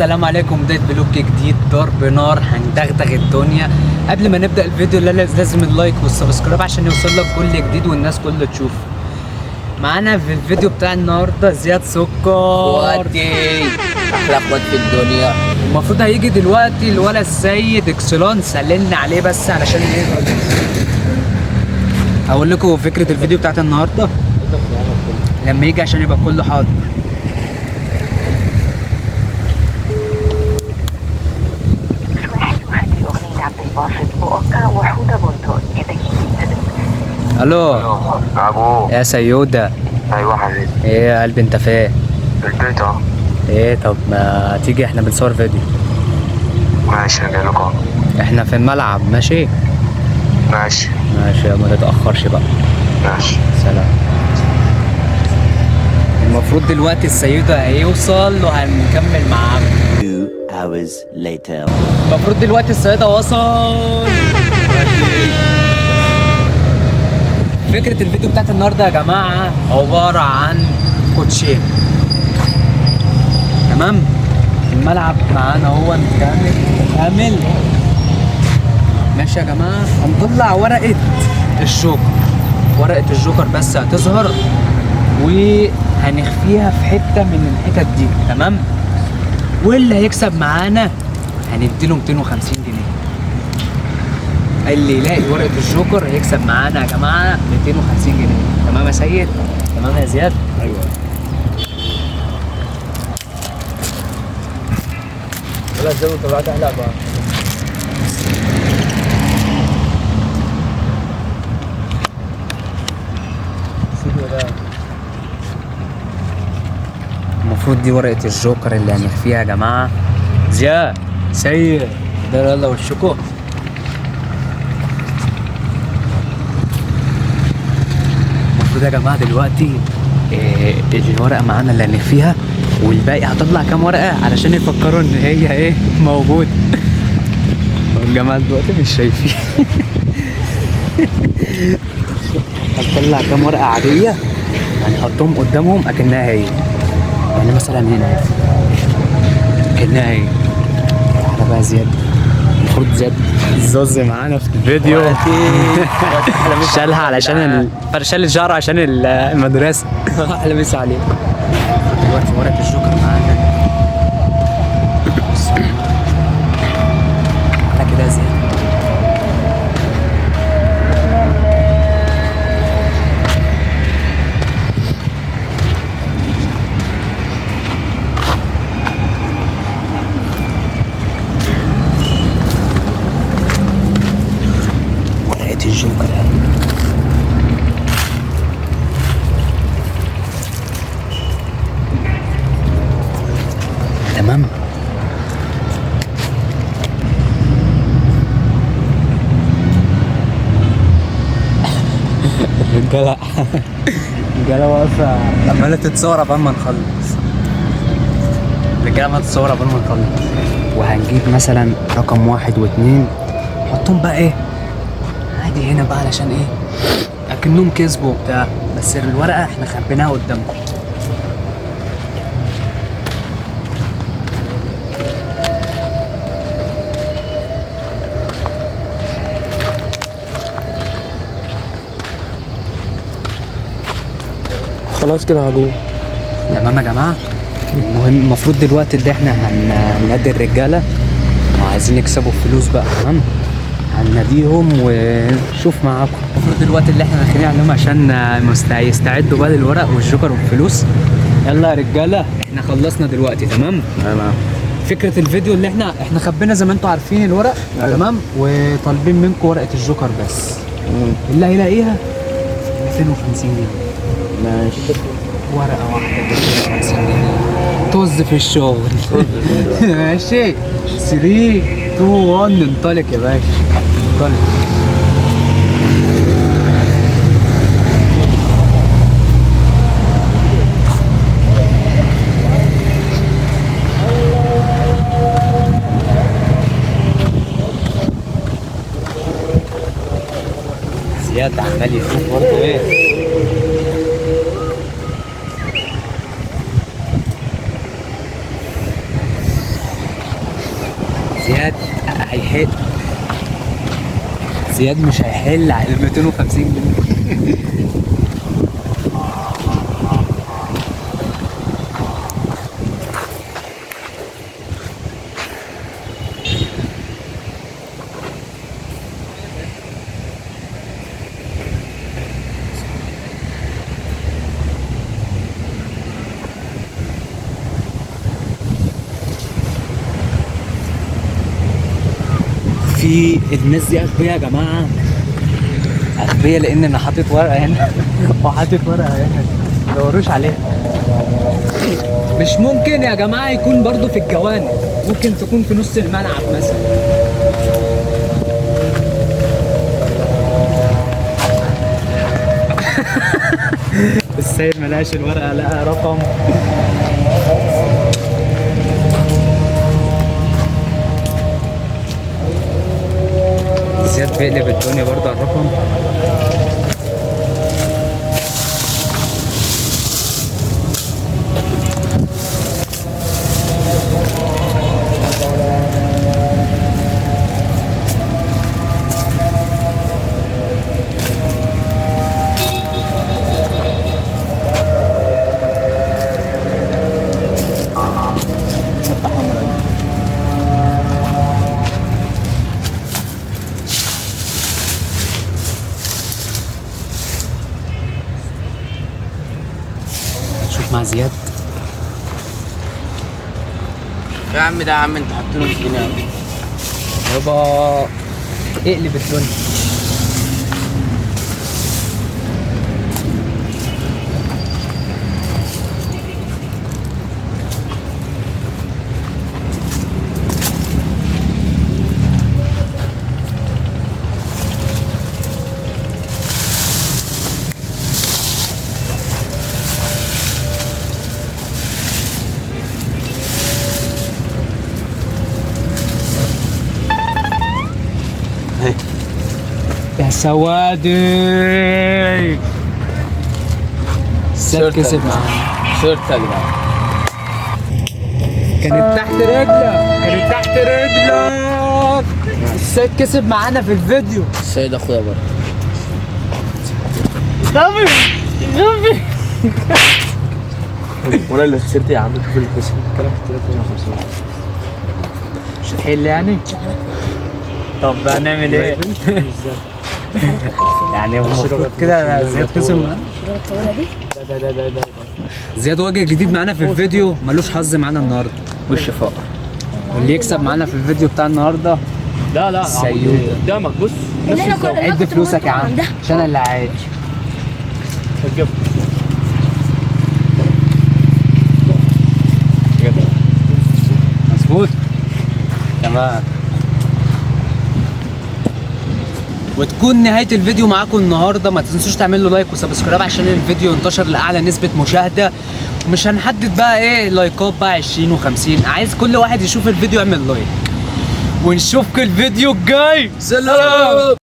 السلام عليكم. بداية vlog جديد، ضرب نار، هندغدغ الدنيا. قبل ما نبدأ الفيديو لازم ال like وال subscribe عشان يوصل لك كل جديد والناس كلها تشوف. معانا في الفيديو بتاع النهارده زياد سكر، اخواتي، احلى اخوات في الدنيا. المفروض هيجي دلوقتي الولا السيد اكسلانس، سلمنا عليه بس علشان ايه. اقول لكم فكرة الفيديو بتاعت النهارده لما يجي عشان يبقى كله حاضر. الو ابو يا سيودة. ايوه حبيبي. ايه يا قلبي، انت فين؟ في البيت اهو. ايه طب ما تيجي، احنا بنصور فيديو. ماشي، انا جاي لكم اهو. احنا في الملعب. ماشي ماشي. ماشي، ما تتأخرش بقى. ماشي. سلام. المفروض دلوقتي السيدة هيوصل وهنكمل معاه. 2 hours later. المفروض دلوقتي السيدة وصل. فكرة الفيديو بتاعت النهاردة يا جماعة عبارة عن كوتشين، تمام؟ الملعب معانا هو كامل كامل. ماشي يا جماعة، هنطلع ورقة الجوكر، ورقة الجوكر بس هتظهر وهنخفيها في حتة من الحتت دي، تمام؟ واللي هيكسب معانا هنديله 250 جنيه. اللي يلاقي ورقة الجوكر هيكسب معانا يا جماعة 250 جنيه. تمام يا سيد؟ تمام يا زياد؟ ايوه. ولا زي طلعت احلى بقى. المفروض دي ورقة الجوكر اللي هنخفيها يا جماعة. زياد، سيد، ده يلا وشكو. المفروض يا جماعة دلوقتي الورقة معانا اللي هنخفيها، والباقي هطلع كام ورقة علشان يفكروا ان هي ايه موجودة. الجماعة دلوقتي مش شايفين. هتطلع كام ورقة عادية هنحطهم قدامهم اكنها هي، يعني مثلا هنا اكنها هي. تعالى بقى زياد، المفروض زياد زوز معانا في الفيديو. شالها علشان شال الشعر عشان المدرسة. احلى مسا عليك. دلوقتي ورقة الجوكر معانا. بص تعالى كده يا زياد. ورقة الجوكر اهي. تمام. الرجالة الرجالة واقفة عمالة تتصور قبل ما نخلص. الرجالة عمالة تتصور قبل ما نخلص. وهنجيب مثلا رقم 1 و2 نحطهم بقى ايه عادي هنا بقى علشان ايه اكنهم كسبوا وبتاع، بس الورقة احنا خبيناها قدامكم. خلاص كده هجوم. تمام يا جماعة. المهم المفروض دلوقتي اللي احنا هننادي الرجالة وعايزين يكسبوا فلوس بقى، تمام؟ هنناديهم ونشوف معاكم. المفروض دلوقتي اللي احنا داخلين عليهم عشان يستعدوا بقى للورق والجوكر والفلوس. يلا يا رجالة، احنا خلصنا دلوقتي، تمام؟ تمام. فكرة الفيديو اللي احنا خبينا زي ما انتم عارفين الورق، تمام؟ وطالبين منكم ورقة الجوكر بس. اللي هيلاقيها 250 جنيه. ماشي. ورقة واحدة ب 250 جنيه. طز في الشغل. ماشي. 3 2 1 انطلق يا باشا، انطلق. زياد عمال يشوف برضه ايه. هيحل، زياد مش هيحل على 250 جنيه. في الناس دي اغبياء يا جماعة، اغبياء، لان انا حاطط ورقة هنا وحاطط ورقة هنا، ما تدوروش عليها. مش ممكن يا جماعة يكون برضو في الجوانب، ممكن تكون في نص الملعب مثلا. السيد ما لقاش الورقة، لقى رقم. زياد بيقلب الدنيا برضه على الرقم. شوف مع زياد. يا عم ده يا عم انت حاطينه في جنيه يابا، اقلب الدنيا. يا سوادي، السيد كسب معانا. شورت يا جدعان. كانت تحت رجلك، كانت تحت رجلك. السيد كسب معانا في الفيديو. السيد اخويا برضه. غبي غبي. وانا اللي خسرت يا عم. شوف اللي خسر الكلام في 350. مش هتحل يعني؟ طب هنعمل ايه؟ يعني المفروض كده زياد كسب معانا. ده زياد وجه جديد معانا في الفيديو، ملوش حظ معانا النهارده. وش فقر. واللي يكسب معانا في الفيديو بتاع النهارده لا لا سيودة. قدامك بص. عد فلوسك يا عم عشان انا اللي عاد. مظبوط تمام. وتكون نهاية الفيديو معاكم النهاردة. ما تنسوش تعملوا like و subscribe عشان الفيديو ينتشر لأعلى نسبة مشاهدة. مش هنحدد بقى ايه لايكات بقى 20 و50، عايز كل واحد يشوف الفيديو يعمل like. ونشوفكم الفيديو الجاي. سلام.